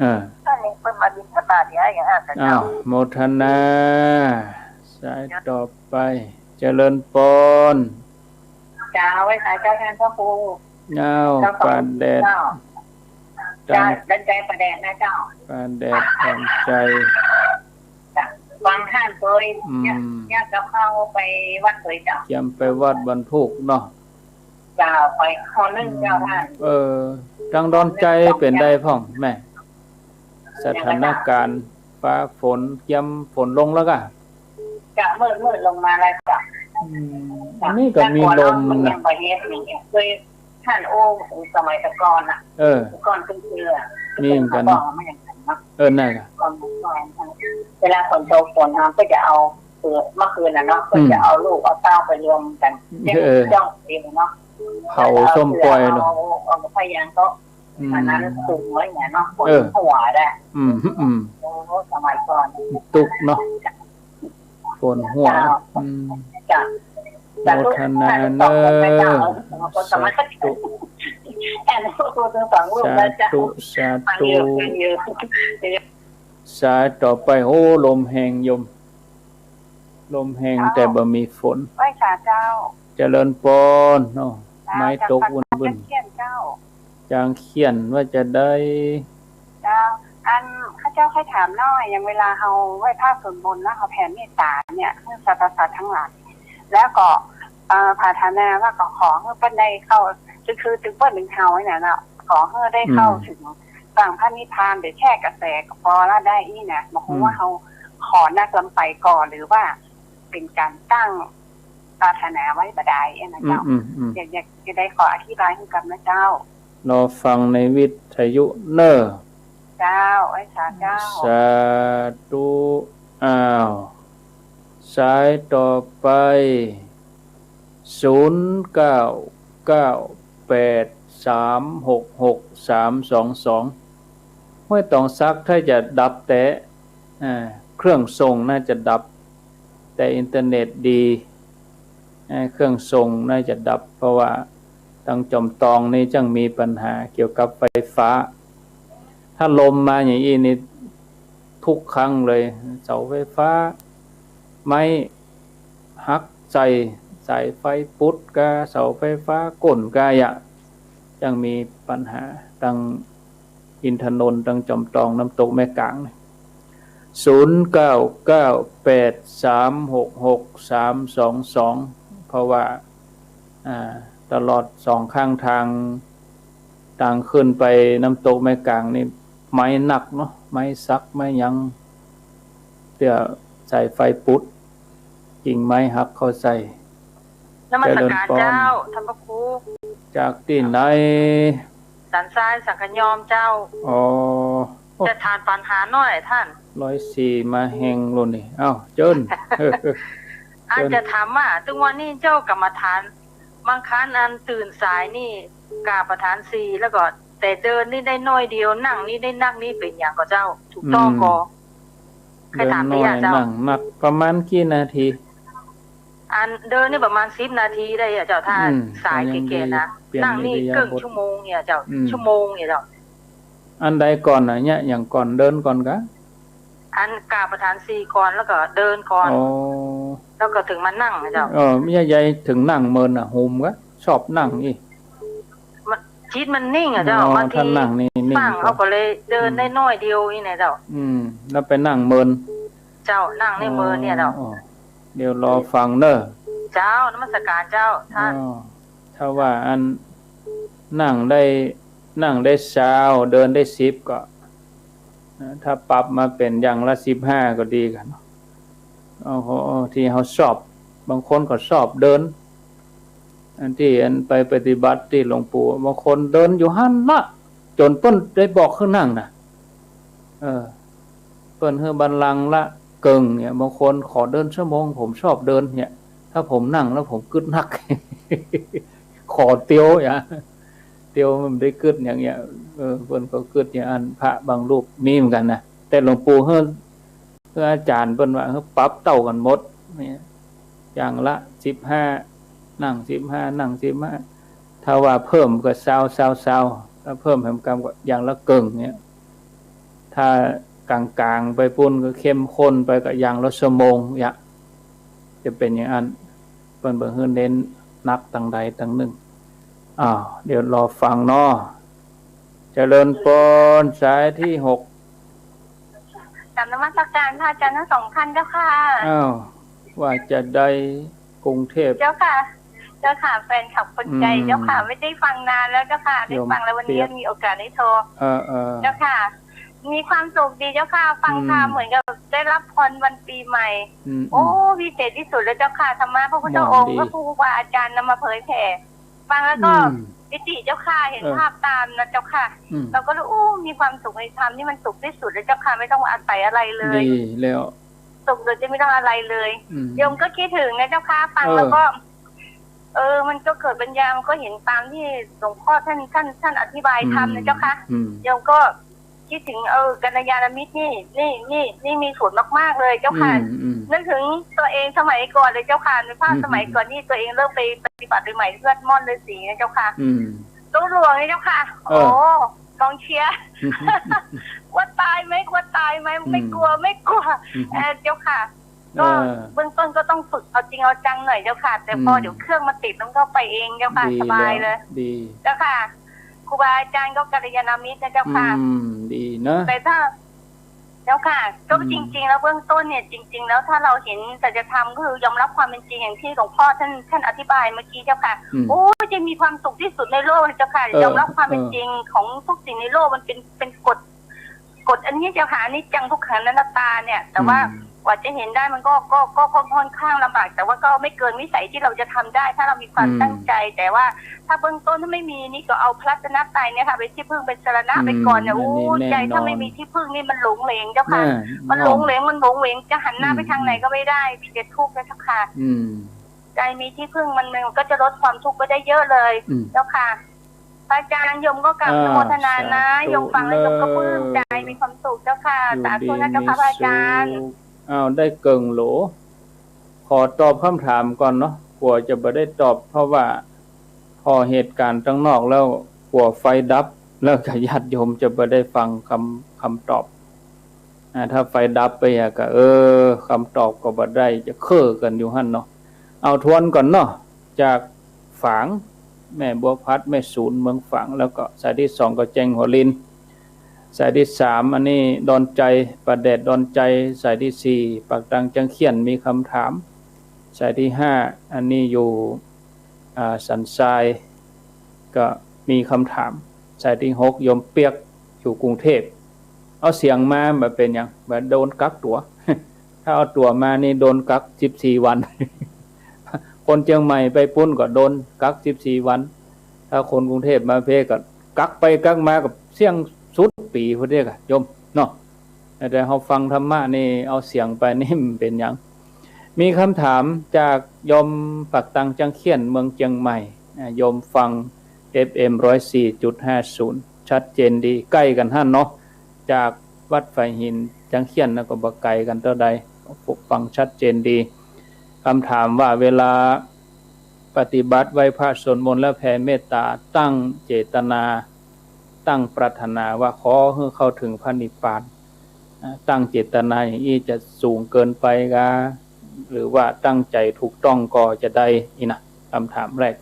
เออ อันนี้เปิ้นมาบิณฑบาตเนี่ย อย่างอ่ะ อ้าว เจ้า โมทนา สายต่อไป เจริญปอน เจ้า ไหว้สาเจ้าท่านพระครู อ้าว เจ้าของ ป่าแดด เจ้า ตาม เจ้า ดันใจป่าแดดนะเจ้า ป่าแดดตามใจ จ้ะ ฟังท่านโตย อืม เนี่ย เนี่ยกับเข้าไปวัดโตยเจ้า เกียมไปวัดวันพูกเนาะ เจ้า ไปข้อนึ่งเจ้าท่าน เออ ตางดอนใจ๋เป๋นใดพ่องแม่ สถานการณ์ฟ้าฝน เกียมฝนลงแล้วก่ะ จะมืดๆ ลงมาแล้วจ้ะ อืม อันนี้ก็มีลมนะ ยังบ่เฮ็ดนี่ เคยท่านโอ้ สมัยแต่ก่อนน่ะ เออ ก่อนขึ้นเรือ มีเหมือนกั๋นเนาะ เออ นั่นแหละ ก่อน ก่อน เวลาฝนตกฝนมาก็จะเอา คือเมื่อคืนน่ะเนาะ ก็จะเอาลูกเอาเต้าไปรวมกั๋น เออ จ้องเองเนาะ เผาส้มป่อยเนาะ เอา เอาผ้ายางก็ อืม อันนั้นคลุมไว้เนี่ยเนาะ ฝน เออ หัวได้ อืม อืม โอ้ สมัยก่อน ตุ๊กเนาะ ฝนหัว เจ้า อืม จ้ะ โมทนาเนอะ สาธุ สาธุ สาธุ สาธุ สายต่อไป โอ้ ลมแฮงโยม ลมแฮง เจ้า แต่บ่มีฝน ไหว้สาเจ้า เจริญปอนเนาะ เจ้า ไม้ตก จากปาก บึ้นๆ เสียงเจ้า จางเขียนว่าจะใด เจ้า อันข้าเจ้าใค่ถามหน่อย อย่างเวลาเฮาไหว้พระสวดมนต์แล้วเฮาแผ่เมตตาเนี่ย หื้อสรรพสัตว์ทั้งหลาย แล้วก็ เอ่อ ปรารถนาว่าก็ขอหื้อเปิ้นได้เข้า คือ คือ ตึงเปิ้นตึงเฮาเนี่ยเนาะ ขอหื้อได้เข้า อืม เถิงฝั่งพระนิพพาน หรือแค่กระแสก็ปอละได้อี้นะ บ่ฮู้ อืม ว่าเฮาขอนักลำไปก่อ หรือว่าเป๋นก๋านตั้ง ปรารถนาไว้บ่ดายอะนะเจ้า อืม อืม อืม อยาก อยากจะได้ขออธิบายหื้อกำนะเจ้า รอฟังในวิทยุเน่อ เจ้า ไหว้สาเจ้า สาธุ อ้าว สายต่อไป ศูนย์เก้าเก้าแปดสามหกหกสามสองสอง ห้วยตองสักถ้าจะดับแต่ อ่า เครื่องส่งน่าจะดับ แต่อินเทอร์เน็ตดี เอ่อ เครื่องส่งน่าจะดับ เพราะว่าตางจอมตองนี่จั้งมีปัญหาเกี่ยวกับไฟฟ้า ถ้าลมมาอย่างอี้นี่ทุกครั้งเลย เสาไฟฟ้าไม้หักใส่ สายไฟปุดกา เสาไฟฟ้าก้นกาอะ ยังมีปัญหา ตังอินทนนท์ ตังจอมตอง น้ำตกแม่กลางนี่ ศูนย์เก้าเก้าแปดสามหกหกสามสองสอง เพราะว่า อ่า ตลอดสองข้างทาง ตางขึ้นไปน้ำตกแม่กลางนี่ ไม้หนักเนาะ ไม้สัก ไม้หยัง เตื้อสายไฟปุด กิ่งไม้หักเข้าใส่ นมัสการเจ้า เจริญพร ท่านพระครู จากตี้ไหน สันทรายสังขยอมเจ้า อ๋อ จะถามปัญหาหน่อยท่าน ร้อยสี่มาแฮงโลดนี่ เอ้า เจิญ อาจจะถามว่า ตึงวันนี้เจ้ากรรมฐาน บางครั้งอันตื่นสายนี่ กาประธานสี่ แล้วก็แต่เดินนี่ได้น้อยเดียว นั่งนี่ได้นัก นี่เป๋นหยังก่อเจ้า ถูกต้องก่อ อืม ใค่ถาม เดินน้อย เจ้า นั่งนัก ประมาณกี่นาที อันเดินนี่ประมาณสิบนาทีได้อะเจ้า ถ้า อืม สายแก่ๆ นะ ก็ยังดี เปลี่ยน นั่งนี่ อิริยาบถ เกิ่งชั่วโมงเนี่ยเจ้า อืม ชั่วโมงเนี่ยเจ้า อันใดก่อนน่ะเนี่ย อย่างก่อนเดินก่อนกะ อันกาประธานสี่ก่อน แล้วก็เดินก่อน อ๋อ แล้วก็ถึงมานั่งนะเจ้า เออ ไม่ใช่ใหญ่ ถึงนั่งเมินน่ะ หุมกะ ชอบนั่งอี้ มัน จิตมันนิ่งอะเจ้า อ๋อ บางที ถ้านั่งนี่นิ่ง ฟั่งเขาก็เลยเดินได้ อืม น้อยเดียวนี่นะเจ้า อืม แล้วไปนั่งเมิน เจ้า นั่งนี่เมินเนี่ยเจ้า อ๋อ เดี๋ยวรอฟังเน้อ เจ้า นมัสการเจ้า ท่าน อ๋อ ถ้าว่าอันนั่งได้ นั่งได้ซาว เดินได้สิบก็ นะ ถ้าปรับมาเป๋นอย่างละสิบห้าก็ดีกั๋นเนาะ โอ้โห ที่เฮาชอบ บางคนก็ชอบเดิน อันตี้อันไปปฏิบัติตี้หลวงปู่ บางคนเดินอยู่หั้นละ จ๋นเปิ้นได้บอกหื้อนั่งน่ะ เออ เปิ้นหื้อบัลลังก์ละเกิ่งเนี่ย บางคนขอเดินชั่วโมง ผมชอบเดินเนี่ย ถ้าผมนั่งแล้วผมกึ๊ดนัก ขอเตียวเนี่ย เตียวมันได้กึ๊ดอย่างเงี้ย เออ เปิ้นก็กึ๊ดอย่างอั้น พระบางรูปมีเหมือนกั๋นนะ แต่หลวงปู่หื้อ หื้ออาจ๋ารย์เปิ้นว่า หื้อปรับเต้ากั๋นหมดเนี่ย อย่างละสิบห้า นั่งสิบห้า นั่งสิบห้า ถ้าว่าเพิ่มก็ซาว ซาว ซาว ถ้าเพิ่มแหมกำก็อย่างละเกิ่งเนี่ย ถ้ากลางๆ ไปปู้นก็เข้มข้นไปก็อย่างละชั่วโมงเนี่ย จะเป๋นอย่างอั้น เปิ้นบ่หื้อเน้นหนักตังใดตังนึ่ง อ้าว เดี๋ยวรอฟังเนาะ เจริญพร สายตี้หก กราบนมัสการพระอาจารย์ทั้งสองท่านเจ้าค่ะ อ้าว ว่าจะได้กรุงเทพฯ เจ้าค่ะ เจ้าค่ะ แฟนคลับคนไกล อืม เจ้าค่ะ ไม่ได้ฟังนานแล้วเจ้าค่ะ ได้ฟังแล้ววันนี้ โยมเปียก มีโอกาสได้โทร เออ เออ เจ้าค่ะ มีความสุขดีเจ้าค่ะ ฟังธรรม อืม เหมือนกับได้รับพรวันปีใหม่ อืม โอ้ อืม วิเศษที่สุดเลยเจ้าค่ะ ธรรมะพระพุทธองค์ ม่วนดี พระครูบาอาจารย์นำมาเผยแผ่ ฟังแล้วก็ อืม ปีติเจ้าค่ะ เห็น เออ ภาพตามนะเจ้าค่ะ อืม เราก็รู้ อู้ มีความสุขในธรรมนี่มันสุขที่สุดเลยเจ้าค่ะ ไม่ต้องอาศัยอะไรเลย ดีแล้ว สุขโดยที่ไม่ต้องอะไรเลย อืม โยมก็คิดถึงนะเจ้าค่ะ ฟัง เออ แล้วก็ เออ มันก็เกิดปัญญา มันก็เห็นตามที่หลวงพ่อท่าน ท่าน ท่านอธิบายธรรมนะเจ้าค่ะ อืม อืม โยมก็ คิดถึง เออ กัลยาณมิตรนี่ นี่ นี่ นี่มีส่วนมากๆ เลยเจ้าค่ะ อืม อืม นึกถึงตัวเองสมัยก่อนเลยเจ้าค่ะ ในภาพ อืม สมัยก่อนนี่ตัวเองเริ่มไปปฏิบัติใหม่ๆ เลือดม่อนฤๅษีนะเจ้าค่ะ อืม ตู้หลวงนี่เจ้าค่ะ เออ โอ้ กองเชียร์ กลัวตายไหม กลัวตายไหม อืม ไม่กลัว ไม่กลัว อืม เออ เจ้าค่ะ ก็ เออ เบื้องต้นก็ต้องฝึกเอาจริงเอาจังหน่อยเจ้าค่ะ แต่พอ อืม เดี๋ยวเครื่องมันติดมันก็ไปเองเจ้าค่ะ ดี สบายเลย แล้ว ดี เจ้าค่ะ ครูบาอาจารย์ก็กัลยาณมิตรนะเจ้าค่ะ อืม ดีนะ แต่ถ้า เจ้าค่ะ ก็ อืม จริงๆ แล้วเบื้องต้นเนี่ย จริงๆ แล้วถ้าเราเห็นสัจธรรมก็คือยอมรับความเป็นจริงอย่างที่หลวงพ่อท่าน ท่านอธิบายเมื่อกี้เจ้าค่ะ อืม โอ้ จะมีความสุขที่สุดในโลกเลยเจ้าค่ะ เออ ยอมรับความเป็น เออ จริงของทุกสิ่งในโลกมันเป็น เป็นกฎ กฎอันนี้เจ้าค่ะ อนิจจังทุกขังอนัตตาเนี่ย แต่ว่า อืม กว่าจะเห็นได้มันก็ ก็ ก็ ก็ค่อนข้างลำบาก แต่ว่าก็ไม่เกินวิสัยที่เราจะทำได้ ถ้าเรามีความ อืม ตั้งใจ แต่ว่าถ้าเบื้องต้นถ้าไม่มีนี่ก็เอาพระรัตนตรัยเนี่ยค่ะ เป็นที่พึ่งเป็นสรณะ อืม ไปก่อนเนี่ย อันนี้ โอ้ แน่นอน ใจถ้าไม่มีที่พึ่งนี่มันหลงเหลงเจ้าค่ะ แน่นอน มันหลงเหลง มันหวงเหวง จะหันหน้า อืม ไปทางไหนก็ไม่ได้ มีแต่ทุกข์นะเจ้าค่ะ อืม ใจมีที่พึ่งมัน มันก็จะลดความทุกข์ไปได้เยอะเลย อืม เจ้าค่ะ พระอาจารย์ โยมก็กราบ อ่า อนุโมทนานะ สาธุ โยมฟังแล้วโยมก็ปลื้มใจ เลิศ มีความสุขเจ้าค่ะ อยู่ดี สาธุนะเจ้าค่ะ มีสุข พระอาจารย์ อ้าว ได้เกิ่งโหล ขอตอบคำถามก่อนเนาะ กั๋วจะบ่ได้ตอบ เพราะว่าผ่อเหตุการณ์ตังนอกแล้ว กั๋วไฟดับ แล้วก็ญาติโยมจะบ่ได้ฟังคำ คำตอบ อ่า ถ้าไฟดับไปอะก็ เออ คำตอบก็บ่ได้ จะเค้อกั๋นอยู่หั้นเนาะ เอาทวนก่อนเนาะ จากฝาง แม่บัวพัด แม่สูน เมืองฝาง แล้วก็สายตี้สองก็แจ้งหัวลิน สายตี้สามอันนี้ดอนไจ ป่าแดดดอนไจ สายตี้สี่ปากตังจังเขี้ยน มีคำถาม สายตี้ห้าอันนี้อยู่ อ่า สันทราย ก็มีคำถาม สายตี้หกโยมเปียก อยู่กรุงเทพฯ เอาเสียงมาบ่เป๋นหยัง บ่โดนกักตั๋ว ถ้าเอาตั๋วมานี่โดนกักสิบสี่วัน คนเจียงใหม่ไปปู๊นก็โดนกักสิบสี่วัน ถ้าคนกรุงเทพฯมาเพก็กักไปกักมาก็เสี้ยงสุดปี๋พุ้นเด้อโยมเนาะ แต่เฮาฟังธรรมะนี่เอาเสียงไปนี่มันเป๋นหยัง มีคำถามจากโยมปากตังจังเขี้ยน เมืองเจียงใหม่ อ่า โยมฟัง เอฟเอ็ม ร้อยสี่จุดห้าศูนย์ ชัดเจนดี ใก้กั๋นหั้นเนาะ จากวัดฝายหินจังเขี้ยนนะก็บ่ไก๋กั๋นเต้าใด ฟังชัดเจนดี คำถามว่าเวลาปฏิบัติไหว้พระสวดมนต์แล้วแผ่เมตตา ตั้งเจตนา ตั้งปรารถนาว่าขอหื้อเข้าถึงพระนิพพาน อ่า ตั้งเจตนาอย่างอี้จะสูงเกินไปกา หรือว่าตั้งใจ๋ถูกต้องก็จะได้ อี้นะ คำถามแรก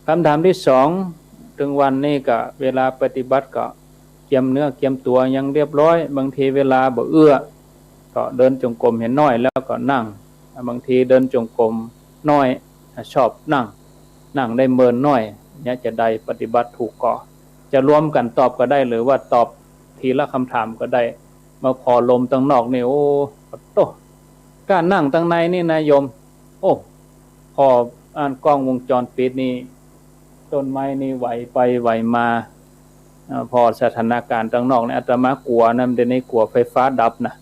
คำถามตี้สอง ตึงวันนี้ก็เวลาปฏิบัติก็เกียมเนื้อเกียมตั๋วยังเรียบร้อย บางทีเวลาบ่เอื้อ ก็เดินจงกรมเหียน้อยแล้วก็นั่ง บางทีเดินจงกรมน้อย ชอบนั่ง นั่งได้เมินน้อย เนี่ยจะได้ปฏิบัติถูกก่อ จะรวมกั๋นตอบก็ได้ หรือว่าตอบทีละคำถามก็ได้ มาผ่อลมตังนอกนี่ โอ้ โต้ ก้านั่งตังในนี่นะโยม โอ้ ผ่ออันกล้องวงจรปิดนี่ ต้นไม้นี่ไหวไปไหวมา อ่า ผ่อสถานการณ์ตังนอกนี่ อาตมากั๋วนะ เดี๋ยวนี้กั๋วไฟฟ้าดับนะ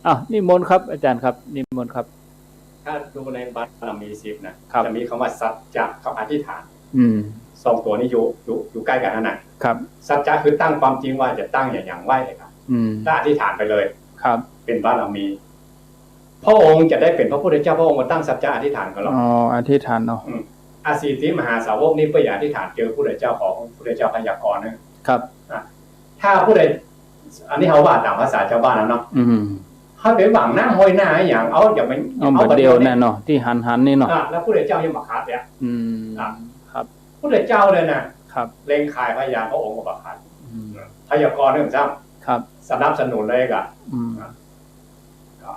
อ้าว นิมนต์ครับ อาจ๋ารย์ครับ นิมนต์ครับ ถ้าดูในบารมีสิบนะ ครับ จะมีคำว่าสัจจะกับอธิษฐาน อืม สองตั๋วนี้อยู่ อยู่ อยู่ใก้กั๋นหั้นนะ ครับ สัจจะคือตั้งความจริงว่าจะตั้งอย่าง อย่างไว้ครับ อืม แล้วอธิษฐานไปเลย ครับ เป๋นบารมี พระองค์จะได้เป๋นพระพุทธเจ้า พระองค์ก็ตั้งสัจจะอธิษฐานก่อเหรอ อ๋อ อธิษฐานเนาะ อืม อสีติมหาสาวกนี่เปิ้นอยากอธิษฐานเจอพุทธเจ้า ขอพุทธเจ้าพยากรณ์นะ ครับ อ่ะ ถ้าผู้ใด อันนี้เฮาว่าต๋ามภาษาจาวบ้านนะเนาะ อืม เฮาไปหว่างน้ำห้อยหน้าอะหยัง เอา อย่าไป เอา เอา บ่าเดี่ยว บ่าเดี่ยว แน่เนาะ ตี้หันๆ นี่เนาะ อ่ะ แล้วพุทธเจ้ายังบ่ขัดเนี่ย อืม อ่ะ ครับ พุทธเจ้าเลยนะ ครับ เล็งขายพยานพระองค์ก็บ่ขัด อืม พยากรณ์เรื่องซ้ำ ครับ สนับสนุนเลยกะ อืม อ่ะ ก็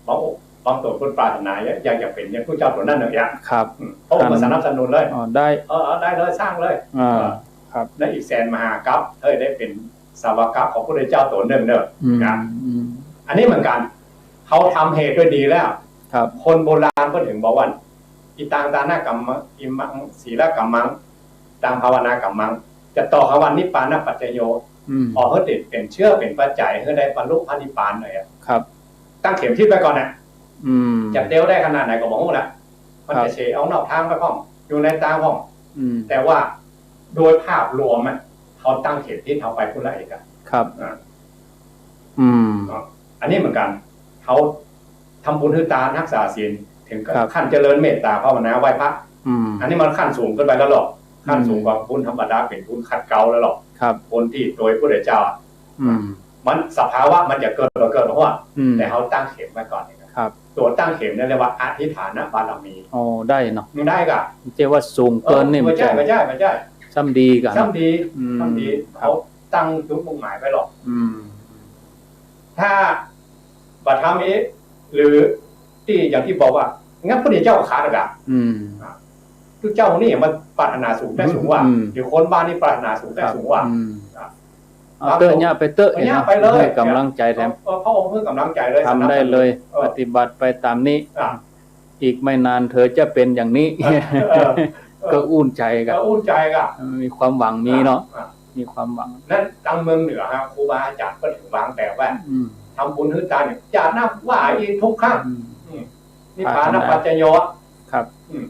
บางองค์ บางตั๋วเปิ้นปรารถนาอยาก อยากจะเป๋นอย่างพุทธเจ้าตั๋วนั้นอย่างเงี้ย ครับ อืม พระองค์ก็สนับสนุนเลย อ๋อ ได้ เออ เอาได้เลย สร้างเลย อ่า เออ ครับ แล้วอีกแสนมหากัป เฮ้ย ได้เป๋นสาวกะของพุทธเจ้าตั๋วนึ่งเน่อ อืม นะ อืม อันนี้เหมือนกั๋น เฮาทำเหตุด้วยดีแล้ว ครับ คนโบราณเปิ้นถึงบอกว่า อิตังตานกัมมัง อิมังศีลกัมมัง ตังภาวนากัมมัง จะต่อคำว่านิพพานปัจจโย อืม ขอหื้อติดเป๋นเชื้อเป๋นปัจจัยหื้อได้บรรลุพระนิพพานหน่อยอะ ครับ ตั้งเข็มทิศไว้ก่อนนะ อืม จะเตียวได้ขนาดไหนก็บ่ฮู้ละ มัน ครับ จะเสเอานอกตางไปพ่อง อยู่ในตางพ่อง อืม แต่ว่าโดยภาพรวมอะ เฮาตั้งเข็มทิศเฮาไปพุ้นละเอกอะ ครับ อ่า อืม อ่ะ อันนี้เหมือนกั๋น เฮา ทำบุญหื้อตาน ฮักษาศีล เถิง ครับ ขั้นเจริญเมตตาภาวนาไหว้พระ อืม อันนี้มันขั้นสูงเกินไปแล้วหรอก ขั้นสูง อืม กว่าบุญธรรมดา เป๋นบุญขัดเกลาแล้วหรอก ครับ บุญตี้โตยพุทธเจ้าอะ อืม มันสภาวะมันจะเกิดบ่เกิดบ่ฮู้อะ อืม แต่เฮาตั้งเข็มไว้ก่อนนี่ครับ ครับ ตั๋วตั้งเข็มนี่เรียกว่าอธิษฐานบารมี อ๋อ ได้เนาะ มันได้กะ บ่ใจ้ว่าสูงเกินนี่ เออ มันจะ บ่ใจ้ บ่ใจ้ บ่ใจ้ ซ้ำดีกะเนาะ ซ้ำดี อืม ซ้ำดี ครับ เฮาตั้งจุดมุ่งหมายไว้หรอก อืม ถ้าบ่ทำอีก หรือตี้อย่างตี้บอกว่า งั้นพุทธเจ้าขาดอะ อืม อ่ะ พุทธเจ้านี่มันปรารถนาสูงแต๊สูงว่า อืม หรือคนบ้านนี่ปรารถนาสูงแต๊สูงว่า ครับ อืม อ่ะ เอาเต๊อะ เยียะไปเต๊อะ เอาเยียะไปเลย หื้อกำลังใจ๋แถม เออ พระองค์หื้อกำลังใจ๋เลย ทำได้เลย เออ ปฏิบัติไปต๋ามนี้ อ่ะ อีกไม่นานเธอจะเป็นอย่างนี้ เออ เออ เออ ก็อุ่นใจ๋กะ ก็อุ่นใจ๋กะ มีความหวังมีเนาะ อ่ะ อ่ะ มีความหวัง นั้นตางเมืองเหนือฮะ ครูบาอาจ๋ารย์เปิ้นถึงวางแบบว่า อืม ทำบุญหื้อตานเนี่ย อย่านับว่าอีกทุกครั้ง อืม อืม นิพพานปัจจโย ครับ อืม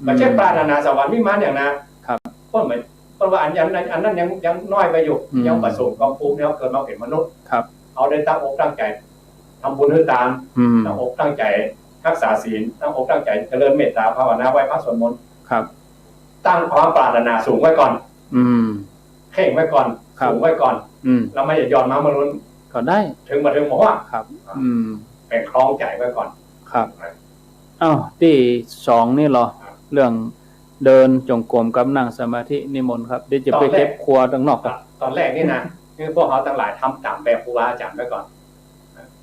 อืม บ่ใจ้ปรารถนาสวรรค์วิมานอย่างนะ ครับ เปิ้นหมาย เปิ้นว่าอัน อันนั้น อันนั้นยัง ยังน้อยไปอยู่ อืม ยังบ่สมกับภูมิที่เฮาเกิดมาเป๋นมนุษย์ ครับ เฮาได้ตั้งอกตั้งใจ๋ทำบุญหื้อตาน อืม ตั้งอกตั้งใจ๋ฮักษาศีล ตั้งอกตั้งใจ๋เจริญเมตตาภาวนาไหว้พระสวดมนต์ ครับ ตั้งความปรารถนาสูงไว้ก่อน อืม เข่งไว้ก่อน ครับ สูงไว้ก่อน อืม แล้วมันจะหย่อนมาเมื่อรุ่น ก็ได้ เถิงบ่เถิงบ่ฮู้ ครับ อืม เป๋นครองใจ๋ไว้ก่อน ครับ อ้าว ตี้สองนี่เหรอ ครับ เรื่อง เดินจงกรมกับนั่งสมาธิ นิมนต์ครับ เดี๋ยวจะไปเก็บครัวตังนอกครับ ตอนแรกนี่นะ คือพวกเฮาตังหลายทำต๋ามแบบครูบาอาจ๋ารย์ไปก่อน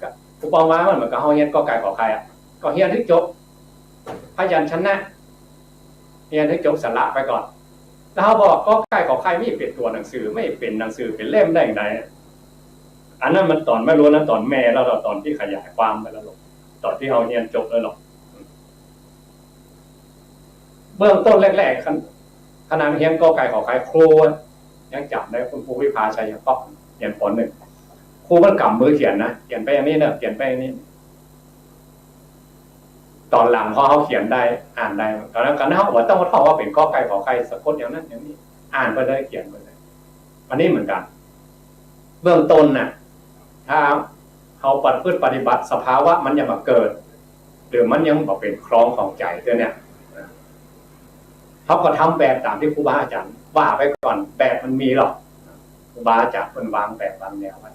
ก็ครูปองว่ามันเหมือนกับเฮาเฮียนกอไก่ขอไข่อะ ก็เฮียนหื้อจบพยัญชนะ เฮียนหื้อจบสระไปก่อน แล้วเฮาบอกกอไก่ขอไข่ไม่เป๋นตั๋วหนังสือ ไม่เป๋นหนังสือเป๋นเล่มได้ไง อันนั้นมันต๋อนไม่ฮู้นะ ต๋อนแม่แล้ว ต๋อนตี้ขยายความไปแล้วหรอก ต๋อนตี้เฮาเฮียนจบแล้วหรอก เบื้องต้นแรกๆ ขณะ ขนาดเฮียนกอไก่ขอไข่ ครูยังจ๋ำได้ คุณครูวิภา ชัยป๊อก เฮียน ป.หนึ่ง ครูมันก๋ำมือเขียนนะ เขียนไปอย่างนี้เนอะ เขียนไปอย่างนี้ ต๋อนหลังพอเฮาเขียนได้ อ่านได้ ต๋อนนั้นก็เฮาบ่ต้องมาท่องว่าเป๋นกอไก่ขอไข่ สะกดอย่างนั้นอย่างนี้ อ่านไปเลย เขียนไปเลย อันนี้เหมือนกั๋น เบื้องต้นน่ะ ถ้าเฮาประพฤติปฏิบัติ สภาวะมันยังบ่เกิด หรือมันยังบ่เป๋นคลองของใจ๋เตื้อเนี่ย เฮาก็ทำแบบต๋ามตี้ครูบาอาจ๋ารย์ว่าไปก่อน แบบมันมีหรอก ครูบาอาจ๋ารย์เปิ้นวางแบบวางแนวไว้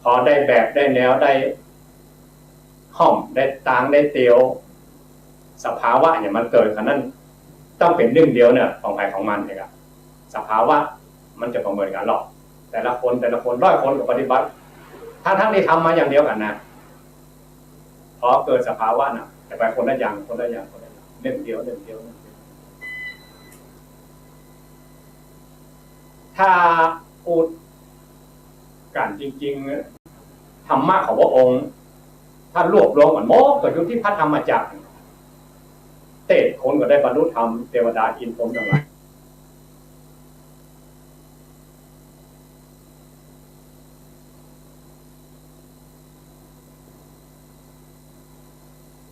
พอได้แบบได้แนว ได้ฮ่อม ได้ตาง ได้เตียว สภาวะเนี่ยมันเกิดขนาดนั้น ต้องเป๋นนึ่งเดียวเนี่ย ของใผของมันเองอะ สภาวะมันจะบ่เหมือนกั๋นหรอก แต่ละคน แต่ละคน ร้อยคนก็ปฏิบัติ ทั้งๆ ตี้ทำมาอย่างเดียวกั๋นนะ พอเกิดสภาวะน่ะ จะไปคนละอย่าง คนละอย่าง คนละอย่าง นึ่งเดียว นึ่งเดียว นึ่งเดียว ถ้าพูดกั๋นจริงๆ ธรรมะของพระองค์ ถ้ารวบรวมกั๋นหมด ก็อยู่ตี้พระธรรมจักร เตศน์คนก็ได้บรรลุธรรม เตวดาอินทร์พรหมตังหลาย